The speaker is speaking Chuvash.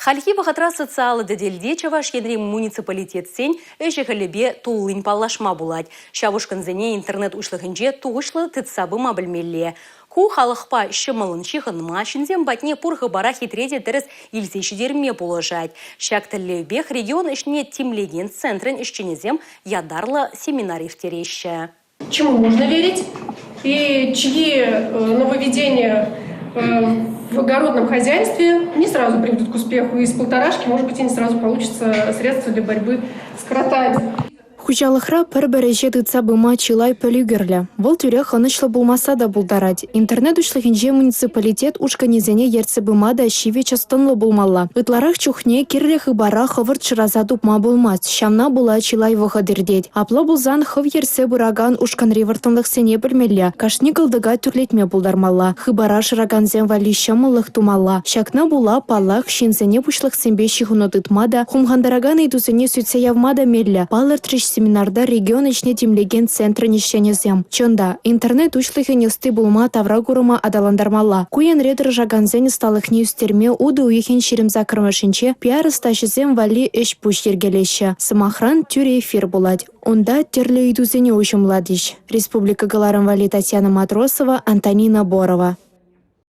Хальхи вӑхӑтра социаллӑ тетелте Чӑваш Енри муниципалитетсен ӗҫӗ-хӗлӗпе туллин паллашма пулать. Ҫав ушкӑнсене интернет уҫлӑхӗнче тухӑҫлӑ тытса пыма пӗлмелле. Ку халӑхпа ҫӑмӑллӑн ҫыхӑнма, ҫынсем патне пур хыпара хитре те тӗрӗс илсе ҫитерме пулӑшать. Ҫак тӗллевпех регион ӗҫне тимлекен центрӗн ӗҫченӗсем ятарлӑ семинар ирттереҫҫӗ. Чему можно верить и чьи э, нововведения э, в огородном хозяйстве не сразу приведут к успеху. Из полторашки, может быть, и не сразу получится средства для борьбы с кротами. Хуҫалӑхра пӗр-пӗр ӗҫе тытса пыма чылай пӗлӳ кирлӗ. Вӑл тӳрех ӑнӑҫлӑ пулмасса та пултарать. Интернет уҫлӑхӗнче муниципалитет ушкӑнӗсене ертсе пыма та ҫивӗч ӑс-тӑнлӑ пулмалла. Ытларах чухне кирлӗ хыпара хӑвӑрт шыраса тупма пулмасть. Ҫавна пула чылай вӑхӑт иртет. Апла пулсан хӑв ертсе пыракан ушкӑнри вӑрттӑнлӑхсене пӗлмелле, кашни кӑлтӑка тӳрлетме пултармалла, хыпара шыракансем валли ҫӑмӑллӑх тумалла. Ҫакна пула, паллах, ҫынсене пуҫлӑхсемпе ҫыхӑну тытма та, хумхантаракан ыйтусене сӳтсе явма та меллӗ, палӑртрӗҫ семинарта регион ӗҫне тимлекен центрӑн ӗҫченӗсем. Чӑн та, интернет уҫлӑхӗн ӑсти пулма тавра курӑма аталантармалла. Ку енре тӑрӑшакансен ӑсталӑхне ӳстерме утӑ уйӑхӗн 28-мӗшӗнче пиар-ӑстаҫӑсем валли ӗҫ-пуҫ йӗркелеҫҫӗ. Сӑмахран, тӳрӗ эфир пулать. Унта тӗрлӗ ыйтусене уҫӑмлатӗҫ. Республика кӑларӑм валли Татьяна Матросова, Антонина Борова.